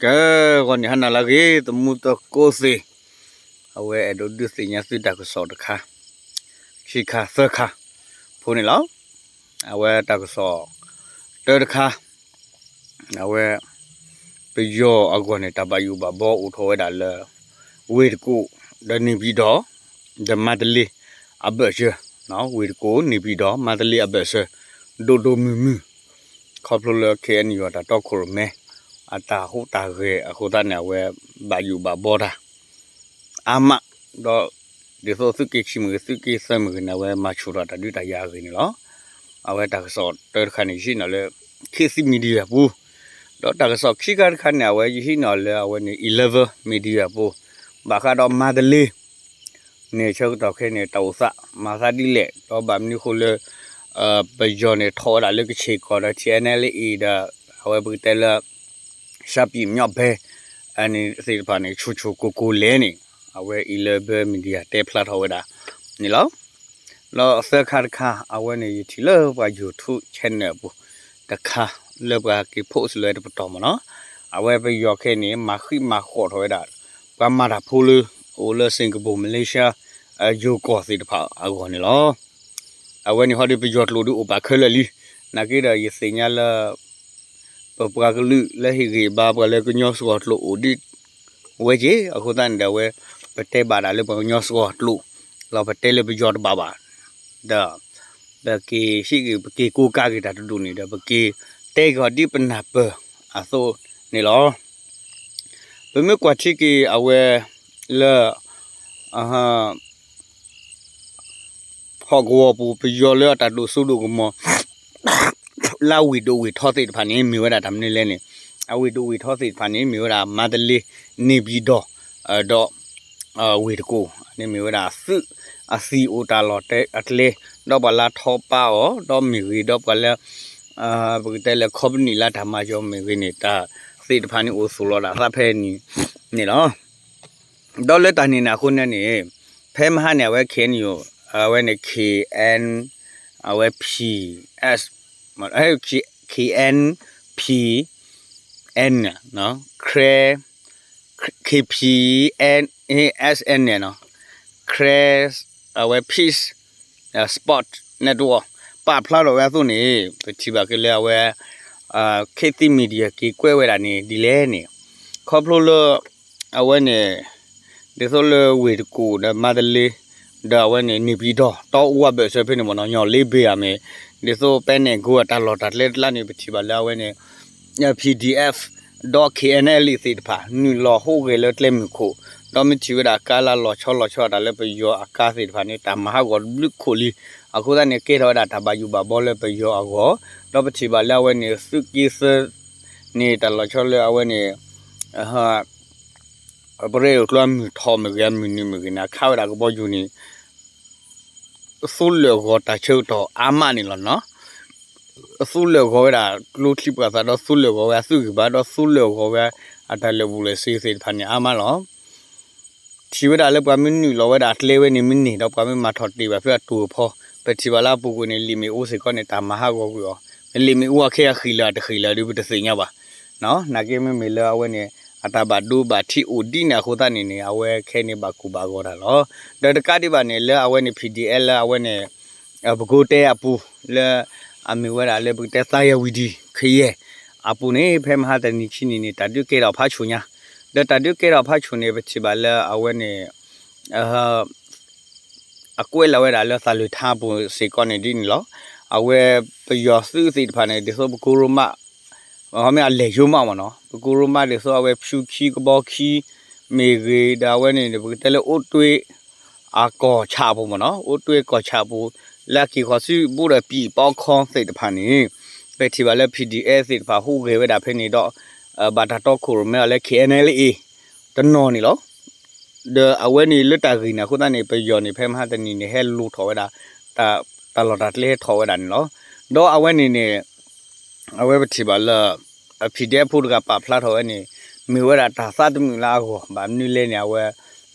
ကဲ, ဂီၤန့ၣ်ဟါနၤလၢအဂ့ၤ သမူသကိးသ့ၣ်, အဝဲအဲၣ်ဒိးဒုးသ့ၣ်ညါသုတၢ်ကစီၣ်တခါ, ခံခါသၢခါဖိန့ၣ်လီၤ. အဝဲတၢ်ကစီၣ်တၢတခါ, အဝဲ ပယီၤအဂီၢ်န့ၣ် တၢ်ဘၣ်ယိၣ်ဘၣ်ဘီအိၣ်ထီၣ်ဝဲဒၣ်လၢ ဝ့ၢ်တကူၣ် ဒီး န့ၣ်ပၠံၣ်တီၣ် ဒီး မါတလ့ အဘၢၣ်စၢၤ, ဝ့ၢ်တကူၣ် န့ၣ်ပၠံၣ်တီၣ် မါတလ့အဘၢၣ်စၢၤ ဒိၣ်ဒိၣ်မုၢ်မုၢ်, ခီဖျိလၢ ခ့ၣ်အဲၣ်ယူၣ် အတၢ်တီခိၣ်ရိၣ်မဲ အတၢ်ဟူးတၢ်ဂဲၤအဃိသတးန့ၣ် အဝဲဘၣ်ယိၣ်ဘၣ်ဘီတၢ် အါမး, ဒီးဒ်သိးသုးက့ခံမ့ၢ်ဂ့ၤ သုးက့သၢမ့ၢ်ဂ့ၤန့ၣ် အဝဲမၤဆူၣ်ထီၣ်တၢ်ဒုးတၢ်ယၤအဂ့ၢ်န့ၣ်လီၤ. အဝဲတၢ်ကစီၣ်တၢတခါန့ၣ် ယဟံးန့ၢ်လၢ ခေတ်သစ် Media ပူၤ, ဒီးတၢ်ကစီၣ်ခံခါတခါန့ၣ် အဝဲယဟံးန့ၢ်လၢအဝဲန့ၣ် Eleven Media ပူၤ, ဘၣ်ဃးဒီးမါတလ့ န့ၣ်ဆၢကတီၢ်ခဲအံၤန့ၣ် တၢ်အိၣ်သးမၤသးဒ်လဲၣ် ဒီးဘၣ်မနုၤအဃိလၢ ပယီၤန့ၣ်ထီၣ်ဝဲဒၣ်လၢကခ့ၣ်ကီၢ်ဒီး ထံၣ်အဲၣ်နဲလ်အ့ဒီး အဝဲပကတဲလၢ ရှမ်းပြည်မြောက်ပိုင်း အန့ၣ်သ့ၣ်တဖၣ်န့ၣ် ဆူၣ်ဆူၣ်ကိၢ်ကိၢ်လဲၣ်န့ၣ် အဝဲ Eleven Media တဲဖျါထီၣ်ဝဲဒၣ်န့ၣ်လီၤ. ဒီးသၢခါတခါ အဝဲန့ၣ် ယထံၣ်လၢပှၤ YouTube channel အပူၤတခါ လၢပှၤက့ၤ post လၢတပတီၢ်မ့ၢ်နီၤ, အဝဲပယီၤခဲအံၤန့ၣ် မၤဃံးမၤဃီထီၣ်ဝဲဒၣ် ပှၤမၤတၢ်ဖိလၢ အိၣ်လၢ Singapore Malaysia ယိၤကီၢ်သ့ၣ်တဖၣ်အဂီၢ်န့ၣ်လီၤ. အဝဲန့ၣ်ဟီဒီး ပယီၤကျိာ်ဒုးအိၣ်ပာ်ခဲလၢာ်လံ, နာ်က့ဒီးယသ့ၣ်ညါလၢ ပပှၤကလုာ်လၢဟ့ၣ်ဂံၢ်ဘါ ပှၤလၢကညီစှီၤကျိာ်အိၣ်ဒံးဝဲက့ၤ အဃိသတးန့ၣ်ဒီး အဝဲ ပတဲဘၣ်ဒၣ်လၢပှၤကညီစှီၤကျိာ် လီၤ ပတဲလၢပယီၤတဘၣ်ဘၣ်, ဒီး ပက့ၤဟ့ၣ်ဂံၢ် ပက့ၤကိးကးက့ၤတၢ်တဒူၣ်န့ၣ်ဒီး ပက့ၤတဲက့ၤအီၤဒ်ပနၢ်ပၢၢ်အသိးန့ၣ်လီၤ. ပမ့ၢ်ကွၢ်ထံက့ၤအဝဲလၢ ဟီၣ်ကဝီၤပူၤ ပယီၤလၢအတၢ်ဒိၣ်စိဒိၣ်ကမီၤ လၢအဝ့ၢ်ဒိၣ်ဝ့ၢ်ထီသ့ၣ်တဖၣ်န့ၣ် မ့ၢ်ဝဲဒၣ်တၢ်မနုၤလဲၣ်န့ၣ်, အဝ့ၢ်ဒိၣ်ဝ့ၢ်ထီသ့ၣ်တဖၣ်န့ၣ် မ့ၢ်ဝဲဒၣ် မါတလ့ န့ၣ်ပၠံၣ်တီၣ် ဒီး ဝ့ၢ်တကူၣ်န့ၣ် မ့ၢ်ဝဲဒၣ်သုးအသံၣ်အိၣ်တၢ်လီၢ်အကျဲ, ဒီးပှၤလၢထီပာ်အီၤ ဒီးမ့ၢ်ဂ့ၤ ဒီးပှၤလၢ ပကတဲလၢ company လၢတၢ်မၤယီၤမ့ၢ်ဂ့ၤန့ၣ် တၢ်သ့ၣ်တဖၣ်န့ၣ်အိၣ်သူၣ်လီၤဒၣ်သးဖဲန့ၣ်န့ၣ်လီၤ. ဒီးလၢတၢ်န့ၣ်န့ၣ်အဃိန့ၣ်န့ၣ် ဖဲမဟါန့ၣ် အဝဲ K N U အဝဲန့ၣ် K N အဝဲ P S K N P N Karen K P N S N န့ၣ် Karen အဝဲ Peace Sport Network ပာ်ဖျါထီၣ်ဝဲအသိးန့ၣ် ပထံၣ်ဘၣ်က့ၤလၢအဝဲ ခေတ်သစ် Media က့ၤကွဲးဝဲဒၣ်န့ၣ်ဒ်လဲၣ်န့ၣ် ခီဖျိလၢ အဝဲန့ၣ် ဒ်သိးလၢဝ့ၢ်တကူၣ်ဒီး မါတလ့ ဒီးအဝဲန့ၣ် န့ၣ်ပၠံၣ်တီၣ် တီအူအဘၢၣ်စၢၤဖဲန့ၣ်မ့ၢ်နီၤ ညီၣ်လ့ဘ့ၣ်ဧါမ့ၢ် ဒ်သိးပဲနဲၣ်ကိအတၢ်လီၢ်တၢ်ကျဲတကျါန့ၣ် ပထံၣ်ဘၣ်လၢအဝဲန့ၣ် P D F ဒီး K N L A သ့ၣ်တဖၣ် နုာ်လီၤဟူးဂဲၤလၢကျဲမုၢ်ခိၣ် ဒီးမ့ၢ်ထံၣ်ဝဲဒၣ်ကါလၢလီၤဆီလီၤဆီအတၢ်လၢပယီၤအကါသ့ၣ်တဖၣ်န့ၣ် တၢ်မၤဟးဂီၤတဘျုးခိၣ်လံ. အဃိသတးန့ၣ် ကဲထီၣ်ဝဲဒၣ်တၢ်ဘၣ်ယိၣ်ဘၣ်ဘီလၢပယီၤအဂီၢ် ဒီးပထံၣ်ဘၣ်လၢအဝဲန့ၣ် သုးက့သၢ န့ၣ် တၢ်လီၤဆီလၢအဝဲန့ၣ် ပရဲၣ်ဒိၣ်ကျိအမုၢ်ထီၣ်မ့ၢ်ဂ့ၤ အမုၢ်နုာ်မ့ၢ်ဂ့ၤန့ၣ် အခါဝဲဒၣ်ကဘီယူၤန့ၣ် သူလၢာ်ဂီၤတၢ်ဆၢကတီၢ်အါမးန့ၣ်လီၤနီၤ. သူလၢာ်ဂီၤဝဲဒၣ်ကျိချံမျိာ်သၣ် ဒီးသူလၢာ်ဂီၤဝဲအသုးဂံၢ်ဘါ ဒီးသူလၢာ်ဂီၤဝဲအတၢ်လၢာ်ဘူၣ်လၢာ်စ့သ့ၣ်တဖၣ်န့ၣ်အါမးလီၤ. ထံၣ်ဝဲဒၣ်လၢပှၤမ့ၢ်နုာ်လီၤဝဲဒၣ်ကျဲဝဲန့ၣ်မ့ၢ်န့ၣ် ဒီးပှၤမ့ၢ်မၤထီၣ်တ့ၢ်ဘၣ်ဖဲအတိၢ်အဖီ ပထံၣ်ဘၣ်လၢအပူၤကွံာ်န့ၣ် လံာ်မ့ၣ်အူစ့ၢ်ကီးန့ၣ် တၢ်မၤဟးဂီၤကွံာ်အီၤ လံာ်မ့ၣ်အူအခဲအံၤဃံးလၢာ်တဃံးလၢာ်ဒီးပတသ့ၣ်ညါဘၣ် နာ်က့မ့မ့ၢ်လၢအဝဲန့ၣ် အတၢ်ဘၣ်ဒိဘၣ်ထံးအိၣ်ဒ်န့ၣ်အဃိသတးန့ၣ်န့ၣ် အဝဲခဲအံၤန့ၣ်ဘၣ်ကိၢ်ဘၣ်ဂီၤတၢ်လီၤ. ဒီးတကးဒံးဘၣ်န့ၣ် လၢအဝဲန့ၣ် P D F လၢအဝဲန့ၣ် ပကိးတဲအပူၤ လၢ အမ့ၢ်ဝဲဒၣ်လၢပကတဲသးယဲၢ်ဝံၤဒံး ခယဲၢ် အပူၤန့ၣ် ဖဲမဟါတနံၤခံနံၤန့ၣ် တၢ်ဒုးကဲထီၣ်ဖးဆူၣ်ညါ ဒီးတၢ်ဒုးကဲထီၣ်ဖးဆူၣ်န့ၣ် ပထံၣ်ဘၣ်လၢအဝဲန့ၣ် အကွဲးလီၤဝဲဒၣ်လၢသးလွံၢ်ထါအပူၤစ့ၢ်ကီးန့ၣ်ဒ်န့ၣ်လီၤ. အဝဲပယီၤသုးသ့ၣ်တဖၣ်န့ၣ် ဒ်သိးပကိးရိမး မ့ၢ်အလဲၤယိမးမ့ၢ်နီၤ ပကိးရိမးဒ်သိးအဝဲဖၠူခံကဘီခံ မ့ၢ်ဂ့ၤဒီးအဝဲန့ၣ် ပကတဲလၢအိၣ်တွ့ အကီၢ်ဆၣ်အပူၤမ့ၢ်နီၤ အိၣ်တွ့ကီၢ်ဆၣ်အပူၤ လၢအက့ၤဃီၤဆူဘူးဒီးပံၣ်ပီခီသ့ၣ်တဖၣ်န့ၣ် ပထံၣ်ဘၣ်လၢ P D F သ့ၣ်တဖၣ်ဟူးဂဲၤဝဲဒၣ်ဖဲန့ၣ်ဒီး ဘၣ်တၢ်တီခိၣ်ရိၣ်မဲအီၤလၢ K N L A တနီၤန့ၣ်လီၤ. ဒီးအဝဲန့ၣ်လၢတၢ်ဂ့ၢ်န့ၣ်အဃိသတးန့ၣ် ပယီၤန့ၣ် ဖဲမဟါတနံၤန့ၣ် ဟဲလူၤထီၣ်ဝဲဒၣ် တၢ်လီၢ်တၢ်ကျဲဟဲထီၣ်ဝဲဒၣ်န့ၣ်လီၤ. ဒီးအဝဲန့ၣ်န့ၣ် အဝဲပထံၣ်ဘၣ်လၢ P D F ဖိတဂၤပာ်ဖျါထီၣ်ဝဲန့ၣ် မ့ၢ်ဝဲဒၣ်တၢ်သးတမုာ်လၢအဂီၢ် ဘၣ်မနုၤလဲၣ်န့ၣ် အဝဲ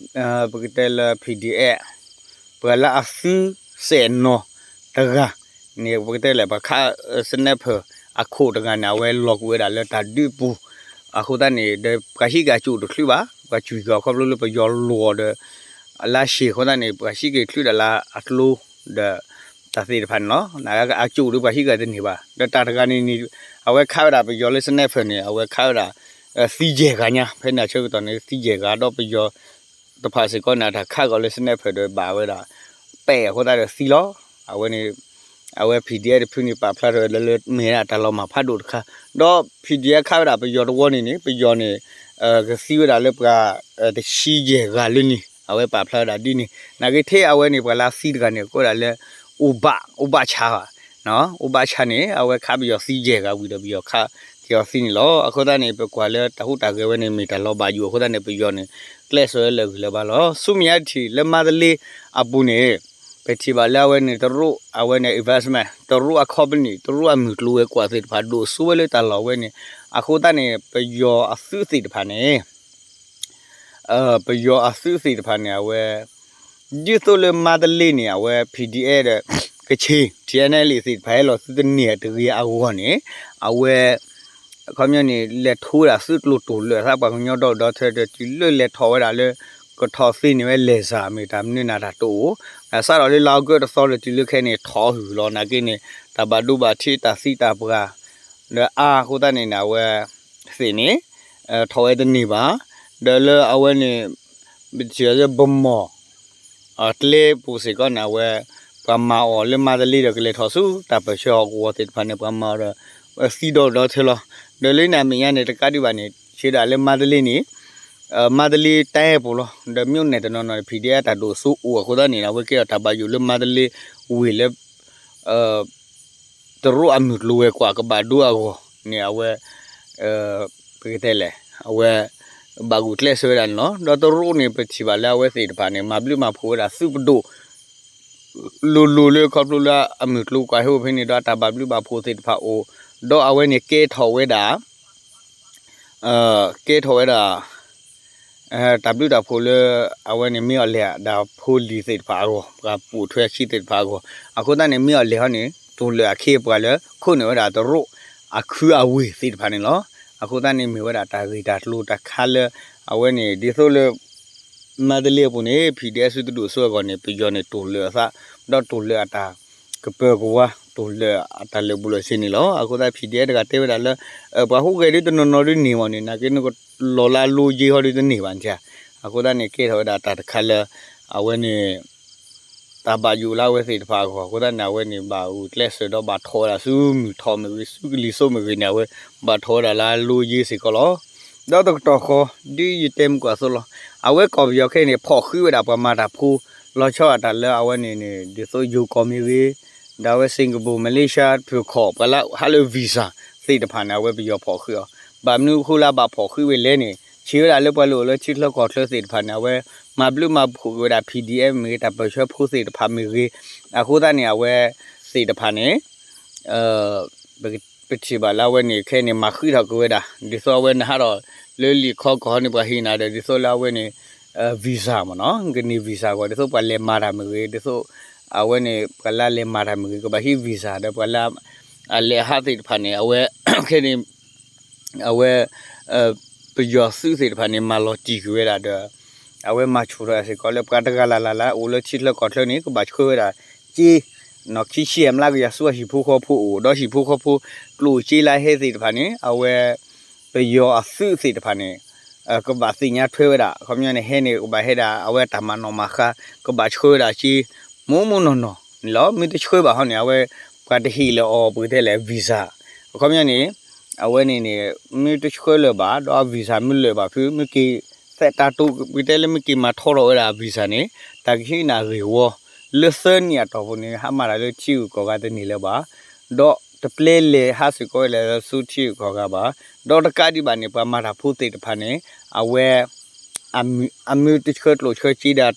ပကတဲလၢ P D F ပှၤလၢအသုးစဲၣ်နီၤတဂၤန့ၣ် ပကတဲလၢပှၤခး sniper အခိၣ်တဂၤန့ၣ် အဝဲလီၤကွံာ်ဝဲဒၣ်လၢတၢ်ဒုးပူၤ အဃိသတးန့ၣ် ဒီးပှၤဟံးက့ၤအကၠိၣ်တချုးဘၣ်, ပှၤစူၢ်က့ၤအီၤခီဖျိလၢပယီၤလိၤအီၤဒီး အလါရှဲးအဃိသတးန့ၣ် ပှၤဟံးက့ၤချုးဒီးလါအကျိဒီး တၢ်သ့ၣ်တဖၣ်န့ၣ်လီၤ. အကၠိၣ်ဒီးပှၤဟံးက့ၤတန့ၢ်ဘၣ်. ဒီးတၢ်တဂၤန့ၣ်န့ၣ် အဝဲခးဝဲဒၣ်ပယီၤလၢ sniper န့ၣ် အဝဲခးဝဲဒၣ် သံယဲၢ်ဂၤညါ, ဖဲန့ၣ်အဆၢကတီၢ်န့ၣ် သံယဲၢ်ဂၤ ဒီးပယီၤ တဖၣ်စ့ၢ်ကီးန့ၣ် တၢ်ခးကီးလၢ sniper ဒီးဘၣ်ဝဲဒၣ် ပဲာ်အဃိသတးဒီးသံလီၤ. အဝဲန့ၣ် အဝဲ P D F တဖုန့ၣ် ပာ်ဖျါထီၣ်ဝဲလၢလၢမ့ၢ်ဝဲဒၣ်တၢ်လီၤမၢ်ဖးဒိၣ်တခါ, ဒီး P D F ခးဝဲဒၣ်ပယီၤတဝီန့ၣ်န့ၣ် ပယီၤန့ၣ် ကသံဝဲဒၣ်လၢပှၤ တဆံယဲၢ်ဂၤလၢန့ၣ် အဝဲပာ်ဖျါဝဲဒၣ်ဒ်န့ၣ်. နာ်က့ထဲအဝဲန့ၣ် ပှၤလၢသံတဂၤန့ၣ် ကိးဝဲဒၣ်လၢ အိၣ်ဘၣ် အိၣ်ဘၣ်ဆါ, အိၣ်ဘၣ်ဆါန့ၣ် အဝဲခးပယီၤသံယဲၢ်ဂၤဝံၤဒီး ပယီၤခးက့ၤအီၤသံန့ၣ်လီၤ. အဃိသတးန့ၣ် ပကွၢ်လၢတၢ်ဟူးတၢ်ဂဲၤဝဲန့ၣ် မ့ၢ်တၢ်လီၤဘၣ်ယိၣ်အဃိသတးန့ၣ် ပယီၤန့ၣ် ကျဲးစၢးလၢဂ့ၤလၢၤဘၣ်လီၤ. ဆူမဲာ်ညါတထံၣ်လၢမါတလ့အပူၤန့ၣ် ပထံၣ်ဘၣ်လၢအဝဲန့ၣ် တရူးအဝဲန့ၣ် investment တရူးအ company တရူးအမုၢ်ကျိၤဝဲၤကွာ်သ့ၣ်တဖၣ် ဒိၣ်စိဝဲလၢတၢ်လီၢ်ဝဲန့ၣ် အဃိသတးန့ၣ် ပယီၤအသုးသ့ၣ်တဖၣ်န့ၣ် ပယီၤအသုးသ့ၣ်တဖၣ်န့ၣ် အဝဲ ဒ်သိးလၢမါတလ့န့ၣ် အဝဲ P D F ဒီး ကချ့ၣ် T N L A သ့ၣ်တဖၣ်ဟဲလီၤသုတန့ၢ်တဂ့ၤအဂီၢ်န့ၣ် အဝဲ အခီပညီန့ၣ် လဲၤထီၣ်ဝဲဒၣ်သုးကျိၤတိၢ်လၢာ်အသး ပှၤကညီဒီဒီထၢဒီး တုၤလၢလဲၤထီၣ်ဝဲဒၣ်လၢ ကထီၣ်သ့န့ၢ်ဝဲလဲၤစၢ် မ့ၢ်တၢ်မနုၤနၤတၢ်တအိၣ်, စးထီၣ်လၢလါအီကူးတသီဒီး တုၤလၢခဲအံၤန့ၣ် ထီၣ်ဟုၣ်လီၤ. နာ်က့န့ၣ် တၢ်ဘၣ်ဒိဘၣ်ထံး တၢ်သံတၢ်ပှၢ် ဒီးအါအဃိသတးန့ၣ်န့ၣ် အဝဲသ့ၣ်န့ၣ် ထီၣ်ဝဲတန့ၢ်ဘၣ်. ဒီးလၢအဝဲန့ၣ် ပထံၣ်လၢ ဗန်းမော် ကျဲပူၤစ့ၢ်ကီးန့ၣ် အဝဲ ပှၤမၤအီၤလၢမါတလ့ဒီး ကလဲၤထီၣ်ဆူတၢ်ပၢၢ်ဆၢဟီၣ်ကဝီၤသ့ၣ်တဖၣ်န့ၣ် ပှၤမၤအီၤဒီး သံဒီဒီထၢလီၤ. ဒီးလၢန့ၣ်အမဲာ်ညါန့ၣ် တကးဒံးဘၣ်န့ၣ် ဆၢဒၣ်လၢမါတလ့န့ၣ် မါတလ့တၢ်အဲၣ်ပူၤလီၤ. ဒီးမ့ၢ်အိၣ်နဲၣ်တနီၤနီၤန့ၣ် P D F တၢ်ဒိၣ်စိအိၣ်အဃိသတးန့ၣ် အဝဲကဲထီၣ်တၢ်ဘၣ်ယိၣ်လၢမါတလ့ဝ့ၢ်လၢ တရူးအမုၢ်ကျိၤဝဲၤကွာ်ကဘၣ်ဒိအဂီၢ်န့ၣ် အဝဲ ပကတဲလဲၣ် အဝဲ ဘၣ်ဂုာ်ကျဲးစၢးဝဲဒၣ်န့ၣ်လီၤ. ဒီးတရူးန့ၣ် ပထံၣ်ဘၣ်လၢအဝဲသ့ၣ်တဖၣ်န့ၣ် မၤဘျုးမၤဖှိၣ်ဝဲဒၣ်သုးပဒိၣ် လိၤလိၤလၢခီဖျိလၢအမုၢ်ကျိၤကွၢ်ဟဲအိၣ်ဖဲန့ၣ်ဒီး တၢ်ဘၣ်ဘျုးဘၣ်ဖှိၣ်သ့ၣ်တဖၣ်အိၣ်, ဒီးအဝဲန့ၣ်ကဲထီၣ်ဝဲဒၣ် ကဲထီၣ်ဝဲဒၣ် တၢ်ဘျုးတၢ်ဖှိၣ်လၢ အဝဲန့ၣ် မ့ၢ်အီၤလဲၣ် ဒီးဖိလံၤသ့ၣ်တဖၣ်အဂီၢ် ပှၤပိာ်ထွဲအခံသ့ၣ်တဖၣ်အဂီၢ်, အဃိသတးန့ၣ် မ့ၢ်အီၤလဲၣ်ဟီန့ၣ် တိၢ်လၢာ်အခ့အပှၤလၢ ခိၣ်နၢ်ဝဲဒၣ်တရူး အခုအဝ့ၢ်သ့ၣ်တဖၣ်န့ၣ်လီၤ. အဃိသတးန့ၣ် မ့ၢ်ဝဲဒၣ်တၢ်ဂ့ၢ်တၢ်ကျိၤတခါလၢ အဝဲန့ၣ် ဒ်သိးလၢ မါတလ့အပူၤန့ၣ် P D F စုတဒိၣ်စိအဂီၢ်န့ၣ် ပယီၤန့ၣ် တိၢ်လၢာ်အသး ဒီးတိၢ်လၢာ်အတၢ်ကပၢၤကဝါ တိၢ်လၢာ်အတၢ်လၢာ်ဘူၣ်လၢာ်စ့န့ၣ်လီၤ. အဃိသတး P D F တဂၤတဲဝဲဒၣ်လၢ ပှၤဟူးဂဲၤဒ်တနီၤနီၤဒ်န့ၣ်မ့ၢ်န့ၣ် နာ်က့နကလီၤလၢအလိယ့ဟီဒ်တန့ၢ်ဘၣ်န့ၣ်ဧါ. အဃိသတးန့ၣ် ကဲထီၣ်ဝဲဒၣ်တၢ်တခါလၢ အဝဲန့ၣ် တၢ်ဘၣ်ယိၣ်လၢအဝဲသ့ၣ်တဖၣ်အဂီၢ် အဃိသတးန့ၣ် အဝဲန့ၣ် ဘၣ်ဂုာ်ကျဲးစၢးဒီးဘၣ်ထီၣ်ဝဲဒၣ်ဆူမုၢ်ထီၣ်မ့ၢ်ဂ့ၤ ဆူကလံၤစိးမ့ၢ်ဂ့ၤန့ၣ် အဝဲ ဘၣ်ထီၣ်ဝဲဒၣ်လၢအလိယ့စ့ၢ်ကီးလီၤ. ဒီးတကတီၢ်ဃီ ဒ်ယတဲမုၢ်ကွၢ်သိးလီၤ. အဝဲကီၢ်ပယီၤခဲအံၤန့ၣ် ဖီၣ်ဃံးဝဲဒၣ်ပှၤမၤတၢ်ဖိ လီၤဆီဒၣ်တၢ်လၢအဝဲန့ၣ်န့ၣ် ဒ်သိးယိၤကီၢ်မ့ၢ်ဂ့ၤ ဒီးအဝဲ Singapore, Malaysia ဖုၣ်ခီၣ် ပှၤလၢဟးလၢ visa သ့ၣ်တဖၣ်န့ၣ် အဝဲပယီၤဖီၣ်ဃံးအီၤ. ဘၣ်မနုၤအဃိလၢအဘၣ်ဖီၣ်ဃံးဝဲလဲၣ်န့ၣ် ဆံးဝဲဒၣ်လၢပှၤလၢအိၣ်လၢထံချၢကီၢ်ချၢသ့ၣ်တဖၣ်န့ၣ် အဝဲ မၤဘျုးမၤဖှိၣ်က့ၤဝဲဒၣ် P D F မ့ၢ်ဂ့ၤ တၢ်ပၢၢ်ဆၢဖိသ့ၣ်တဖၣ်မ့ၢ်ဂ့ၤ အဃိသတးန့ၣ် အဝဲသ့ၣ်တဖၣ်န့ၣ် ပထံၣ်ဘၣ်လၢအဝဲန့ၣ် ခဲအံၤန့ၣ် မၤဃံးထီၣ်က့ၤဝဲဒၣ် ဒ်သိးအဝဲနဟးထီၣ်လၢလံာ်ခီကီၢ်န့ၣ် ပှၤဟ့ၣ်နၤဒီး ဒ်သိးလၢအဝဲန့ၣ် visa မ့ၢ်နီၤ ကန့ၢ် visa အဂီၢ် ဒ်သိးပှၤလဲၤမၤတၢ်မ့ၢ်ဂ့ၤ ဒ်သိး အဝဲန့ၣ် ပှၤလၢအလဲၤမၤတၢ်မ့ၢ်ဂ့ၤ ကဘၣ်ဟံး visa ဒီးပှၤလၢ အလဲၤဟးသ့ၣ်တဖၣ်န့ၣ် အဝဲ ခဲအံၤန့ၣ် အဝဲ ပယီၤသုးသ့ၣ်တဖၣ်န့ၣ် မၤလီၤတံၢ်ကွံာ်ဝဲဒၣ်ဒီး အဝဲမၤဆူၣ်ထီၣ်စ့ၢ်ကီးလၢ ပှၤတဂၤလၢ်လၢ်လၢအိၣ်လၢထံချၢကီၢ်ချၢန့ၣ် ကဘၣ်ဆှၢဝဲဒၣ် က့ ခံဆံမျးကယၤဆူအဟံၣ်ဖိဃီဖိအိၣ် ဒီးဟံၣ်ဖိဃီဖိ ကျိၣ်စ့လၢဟဲသ့ၣ်တဖၣ်န့ၣ် အဝဲ ပယီၤအသုးသ့ၣ်တဖၣ်န့ၣ် ကဘၣ်သ့ၣ်ညါထွဲဝဲဒၣ် အခီပညီန့ၣ် ဟဲန့ၣ် ကဘၣ်ဟဲဒၣ် အဝဲတၢ်မၤနီၣ်မၤဃါ ကဘၣ်ဆှၢဝဲဒၣ်က့ မိၢ်မိၢ်နီၢ်နီၢ်န့ၣ်လီၤ. မ့ၢ်တဆှၢဘၣ်ဟီန့ၣ် အဝဲ ပှၤတဟ့ၣ်လၢၤအီၤ ပကတဲလဲၣ် visa အခီပညီန့ၣ် အဝဲန့ၣ်န့ၣ် မ့ၢ်တဆှၢလၢၤဘၣ် ဒီးအ visa မ့ၢ်လၢာ်ဘၣ်ဖု မ့ၢ်က့ၤ သဲးတၢ်တိ ပကတဲလၢမ့ၢ်က့ၤမၤထီထီၣ်ဝဲဒၣ် visa န့ၣ် တၢ်ကဟံးနၤဂ့ၢ်ဝီ လၢသၢနံၣ်အတီၢ်ပူၤန့ၣ် ဟးမၤတၢ်လၢထံဂုၤကီၢ်ဂၤတန့ၢ်လၢၤဘၣ် ဒီးတပျဲလဲၤဟးစ့ၢ်ကီးဝဲဒၣ်လၢဆူထံဂုၤကီၢ်ဂၤဘၣ် ဒီးတကးဒံးဘၣ်န့ၣ် ပှၤမၤတၢ်ဖိသ့ၣ်တဖၣ်န့ၣ် အဝဲ အမ့ၢ်တဆှၢကျိၣ်ဆှၢစ့ဒီးတၢ်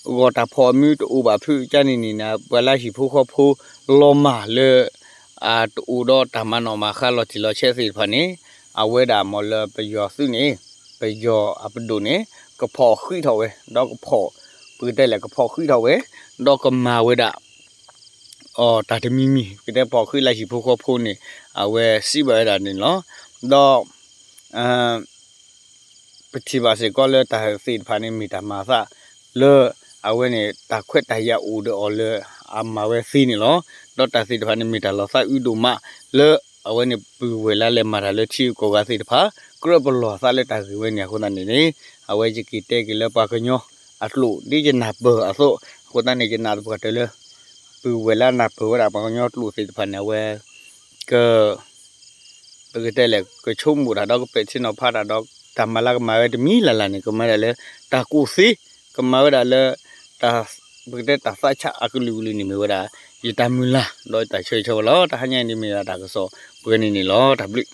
ဂီၤတၢ်ဖီၣ်အမ့ၢ်တအိၣ်ဘၣ်ဖုကန့ၣ်န့ၣ် ပှၤလၢဟံၣ်ဖိဃီဖိလီၤမၢ်လၢ အတအိၣ်ဒီးတၢ်မၤနီၣ်မၤဃါလီၤတံၢ်လီၤဆဲးသ့ၣ်တဖၣ်န့ၣ် အဝဲဒၣ်မ့ၢ်လၢပယီၤသုးန့ၣ် ပယီၤအပဒိၣ်န့ၣ် ကဖီၣ်ဃံးထီၣ်ဝဲ ဒီးကဖီၣ် ပကတဲလဲၣ် ကဖီၣ်ဃံးထီၣ်ဝဲ ဒီးကမၤဝဲဒၣ် အီၤတၢ်တမံၤမံၤ ပကတဲဖီၣ်ဃံးလၢဟံၣ်ဖိဃီဖိန့ၣ် အဝဲစံးဘၣ်ဝဲဒၣ်န့ၣ်လီၤ. ဒီး ပထံၣ်ဘၣ်စ့ၢ်ကီးလၢတၢ်သ့ၣ်တဖၣ်န့ၣ်မ့ၢ်တၢ်မၤအသးလၢ အဝဲန့ၣ်တၢ်ခွဲးတၢ်ယာ်အိၣ်ဒီးအီၤလၢအမၤဝဲသ့န့ၣ်လီၤ. ဒီးတၢ်သ့ၣ်တဖၣ်န့ၣ်မ့ၢ်တၢ်လီၤသးအုးဒိၣ်မးလၢ အဝဲန့ၣ်ပုၢ်ဝဲၢ်လၢလဲၤမၤတၢ်လၢထံဂုၤကီၢ်ဂၤသ့ၣ်တဖၣ် ကြၢးပလီၢ်သးလၢတၢ်ဂ့ၢ်ဝဲန့ၣ်အဃိသတးန့ၣ်န့ၣ် အဝဲယက့ၤတဲက့ၤလၢပှၤကညီအကျိာ်ဒ်ယနၢ်ပၢၢ်အသိး အဃိသတးန့ၣ် ယနာ်သပှၢ်တၢၢ်လၢ ပုၢ်ဝဲၢ်လၢအနၢ်ပၢၢ်ဝဲဒၣ်ပှၤကညီကျိာ်သ့ၣ်တဖၣ်န့ၣ် အဝဲ က ပကတဲလဲၣ် ကဆိကမိၣ်တၢ်ဒီးကပဲာ်ထံနီၤဖးတၢ်ဒီး တၢ်မၤလၤကမၤဝဲတမံၤလၢ်လၢ်န့ၣ် ကမၤဝဲဒၣ်လၢ တၢ်ကူၣ်သ့, ကမၤဝဲဒၣ်လၢ တၢ် ပကတဲတၢ်သးဆးအကလုာ်ကလုာ်န့ၣ်မ့ၢ်ဝဲဒၣ် ယတၢ်မုၢ်လၢ် ဒီးယတၢ်ဆၢဂ့ၤဆၢဝါလီၤ. တဟါညါအံၤန့ၣ်မ့ၢ်ဝဲဒၣ်တၢ်ကစီၣ်ပှဲၤန့ၣ်န့ၣ်လီၤ. တၢ်ဘျုး